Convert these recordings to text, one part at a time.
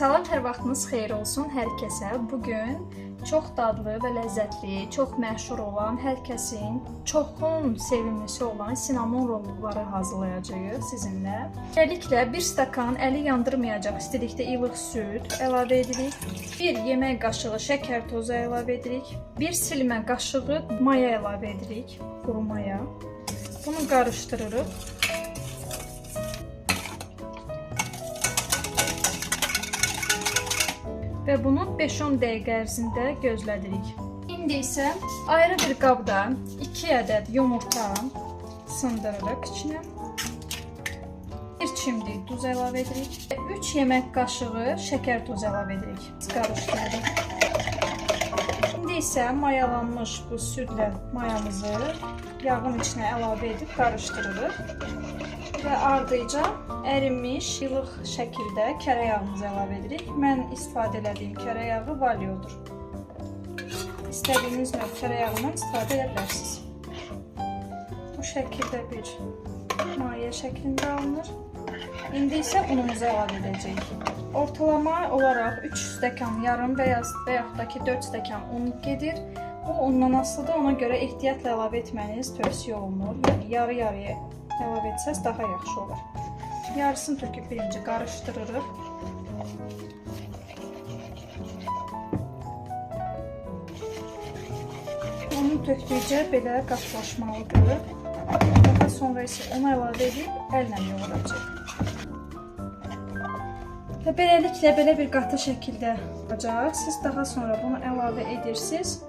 Salam, hər vaxtınız xeyir olsun hər kəsə. Bugün çox dadlı və ləzzətli, çox məşhur olan, hər kəsin çoxun sevimlisi olan sinamon rolları hazırlayacağıq sizinlə. Beləliklə, bir stakan əli yandırmayacaq istilikdə ilıq süd əlavə edirik. Bir yemək qaşığı şəkər tozu əlavə edirik. Bir silmə qaşığı maya əlavə edirik, quru maya. Bunu qarışdırırıq. Və bunu 5-10 dəqiqə ərzində gözlədirik. İndi isə ayrı bir qabda 2 ədəd yumurta sındırırıq içinə. Bir çimdik duz əlavə edirik. 3 yemək qaşığı şəkər tozu əlavə edirik. Qarışdırırıq. İndi isə mayalanmış bu südlə mayamızı yağın içinə əlavə edib qarışdırırıq. Və ardıca ərinmiş ilıq şəkildə kərə yağımızı əlavə edirik. Mən istifadə elədiyim kərə yağı Valiodur. İstədiyiniz növ kərə yağından istifadə edə bilərsiniz. Bu şəkildə bir maye şəklində alınır. İndi isə unumuzu əlavə edəcəyik. Ortalama olaraq 3 stəkan yarım və yaxud da ki 4 stəkan un gedir. Bu undan asılıdır, ona görə ehtiyatla əlavə etməniz tövsiyə olunur. Yəni yarı-yarıya əlavə etsəz daha yaxşı olar. Yarısını töküb birinci qarışdırırıq. Onu tökdükcə belə qatlaşmalıdır. Daha sonra isə onu əlavə edib əllə yoğuracaq. Və beləliklə belə bir qatı şəkildə olacaq. Siz daha sonra bunu əlavə edirsiniz.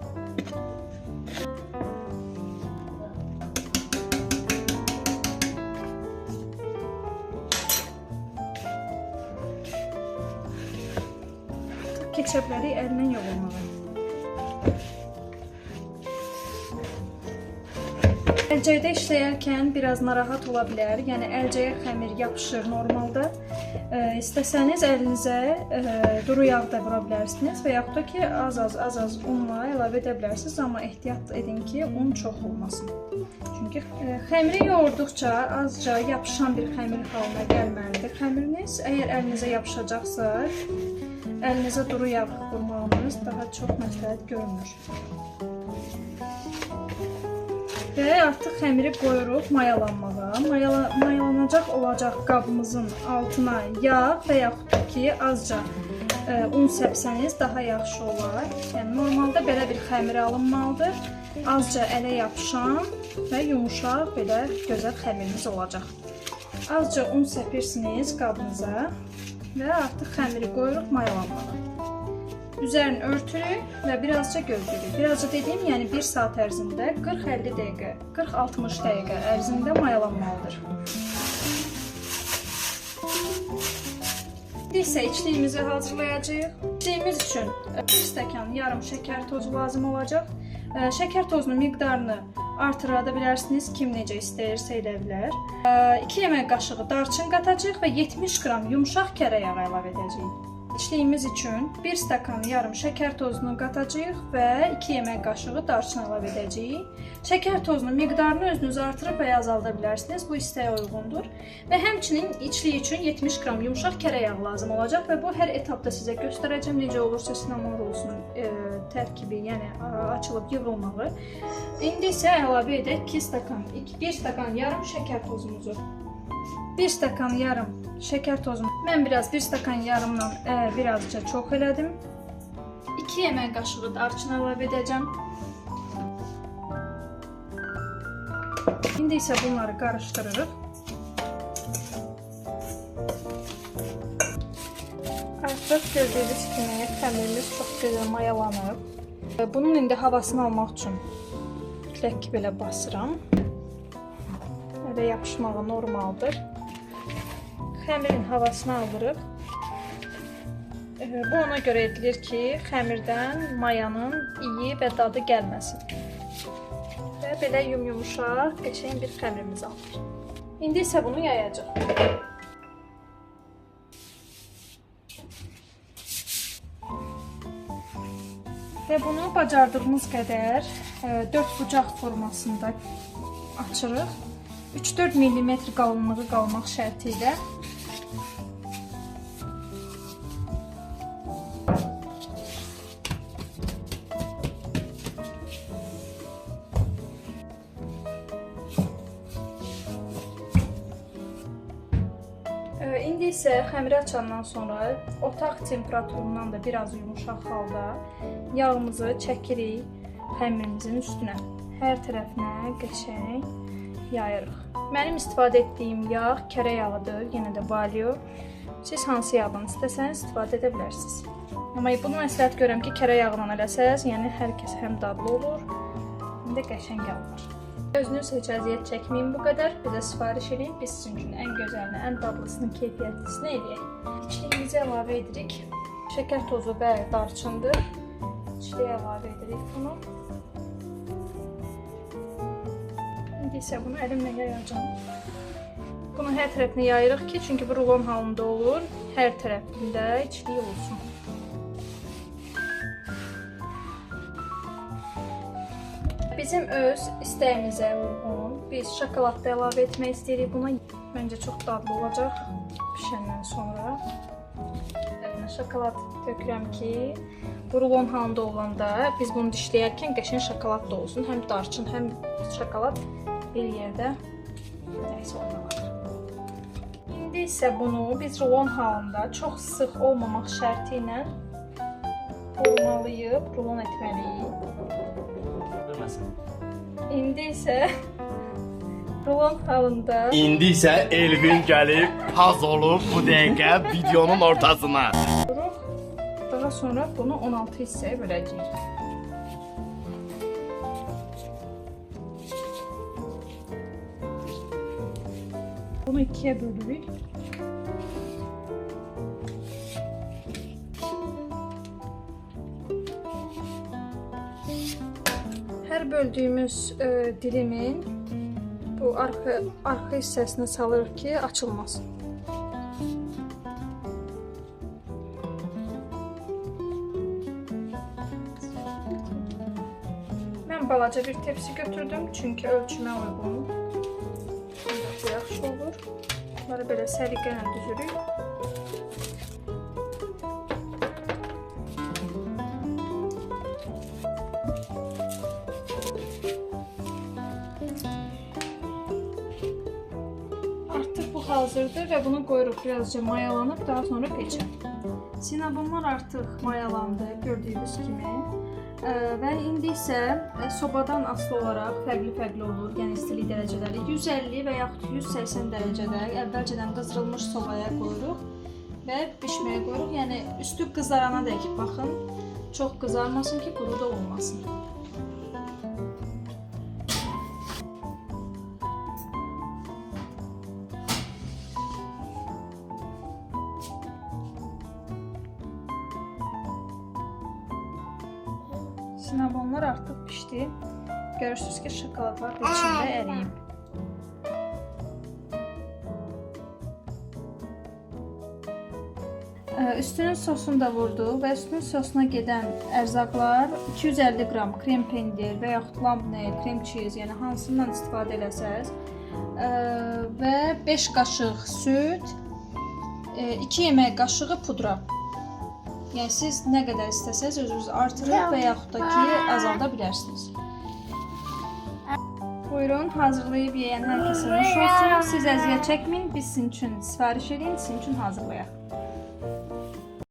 Keçə bilərik əllə yoğurmağa. Əlcəkdə işləyərkən biraz narahat ola bilər. Yəni əlcəyə xəmir yapışır normalda. İstəsəniz əlinizə duru yağ da vura bilərsiniz və yaxud da ki az-az unla əlavə edə bilərsiniz. Amma ehtiyat edin ki, un çox olmasın. Çünki xəmiri yoğurduqca azca yapışan bir xəmir halına gəlməlidir xəmiriniz. Əgər əlinizə yapışacaqsa, əlinizə duru yağ vurmağınız daha çox məsləhət görünür. Və artıq xəmiri qoyuruq mayalanmağa. Mayalanacaq olacaq qabımızın altına yağ və yaxud da ki azca un səpsəniz daha yaxşı olar. Yəni normalda belə bir xəmir alınmalıdır. Azca ələ yapışan və yumuşaq belə gözəl xəmirimiz olacaq. Azca un səpirsiniz qabınıza və artıq xəmiri qoyuruq mayalanmağa. Üzerini örtürük və birazca gözləyirik. Birazca dediyim, yəni 1 saat ərzində 40-50 dəqiqə, 40-60 dəqiqə ərzində mayalanmalıdır. İndi isə içliyimizi hazırlayacağıq. İçliyimiz üçün 1 stəkan yarım şəkər tozu lazım olacaq. Şəkər tozunun miqdarını artıra da bilərsiniz, kim necə istəyirsə elə bilər. 2 yemək qaşığı darçın qatacağıq və 70 qram yumşaq kərə yağı əlavə edəcəyik. İçliyimiz üçün 1 stəkan yarım şəkər tozunu qatacağıq və 2 yemək qaşığı darçın əlavə edəcəyik. Şəkər tozunun miqdarını özünüz artırıb və ya azalda bilərsiniz. Bu istəyə uyğundur. Və həmçinin içliyi üçün 70 qram yumşaq kərə yağı lazım olacaq və bu hər etapda sizə göstərəcəm necə olursa sinamon rolusunun tərkibi, yəni açılıb yığılmağı. İndi isə əlavə edək 1 stəkan yarım şəkər tozumuzu. 1 stəkan yarım şəkər tozunu. Mən biraz 1 stəkan yarımla birazca çox elədim. 2 yemək qaşığı darçın əlavə edəcəm. İndi isə bunları qarışdırırıq. Artıq gördüyünüz kimi xəmirimiz çox gözəl mayalanıb. Bunun indi havasını almaq üçün mütləq ki belə basıram. Elə yapışmağı normaldır. Xəmirin havasını alırıq. Bu ona görə edilir ki, xəmirdən mayanın iyi və dadı gəlməsin. Və belə yum-yumuşaq, qəşəng bir xəmirimiz alınır. İndi isə bunu yayacaq. Və bunu bacardığımız qədər 4 bucaq formasında açırıq. 3-4 mm qalınlığı qalmaq şərti ilə. isə xəmiri açandan sonra otaq temperaturundan da biraz yumuşaq halda yağımızı çəkirik xəmirimizin üstünə. Hər tərəfinə qəşəng yayırıq. Mənim istifadə etdiyim yağ kərə yağıdır, yenə də Valio. Siz hansı yağdan istəsəniz istifadə edə bilərsiniz. Amma bunu məsləhət görürəm ki, kərə yağından eləsəz, yəni hər kəs həm dadlı olur, həm də qəşəng alınır. Özünüz heç əziyyət çəkməyin bu qədər. Bizə sifariş eləyin, biz sizin üçün ən gözəlini, ən dadlısını, keyfiyyətlisini eləyək. İçliyimizi əlavə edirik. Şəkər tozu və darçındır. İçliyə əlavə edirik bunu. İndi isə bunu əlimlə yayacağam. Bunu hər tərəfinə yayırıq ki, çünki bu rulon halında olur. Hər tərəfində içlik olsun. Bizim öz istəyimizə uyğun biz şokolad da əlavə etmək istəyirik buna. Məncə çox dadlı olacaq pişəndən sonra. Şokolad tökürəm ki, bu rulon halında olanda biz bunu dişləyərkən qəşəng şokolad da olsun. Həm darçın, həm şokolad bir yerdə nəsə olmalıdır. İndi isə bunu biz rulon halında çox sıx olmamaq şərti ilə burmalıyıb rulon etməliyik. İndi isə rulon halında. İndi isə Elvin gəlib paz olub bu dəqiqə videonun ortasına. Daha sonra bunu 16 hissəyə böləcəyik. Bunu ikiyə bölürük. Hər böldüyümüz dilimin bu arxa hissəsinə salırıq ki, açılmasın. Mən balaca bir tepsi götürdüm, çünki ölçümə uyğun. Bu yaxşı olur. Bunları belə səliqə ilə düzürük. Artıq bu hazırdır və bunu qoyuruq birazca mayalanıb, daha sonra peçə. Sinabonlar artıq mayalandı, gördüyünüz kimi. Və indi isə sobadan asılı olaraq fərqli-fərqli olur, yəni istilik dərəcələri 150 və yaxud 180 dərəcədə əvvəlcədən qızdırılmış sobaya qoyuruq və bişməyə qoyuruq. Yəni üstü qızarana dək baxın, çox qızarmasın ki, quru da olmasın. Sinabonlar artıq pişdi. Görürsünüz ki, şokoladlar da içində əriyib. Üstünün sosunu da vurdu və üstünün sosuna gedən ərzaqlar 250 qram krem pendir və yaxud labne, krem cheese, yəni hansından istifadə eləsəz və 5 qaşıq süd, 2 yemək qaşığı pudra. Yəni siz nə qədər istəsəz özünüz artırıb və yaxud da ki, azalda bilərsiniz. Buyurun, hazırlayıb yeyən hər kəsə nuş olsun. Siz əziyyət çəkməyin, biz sizin üçün sifariş edin, sizin üçün hazırlayaq.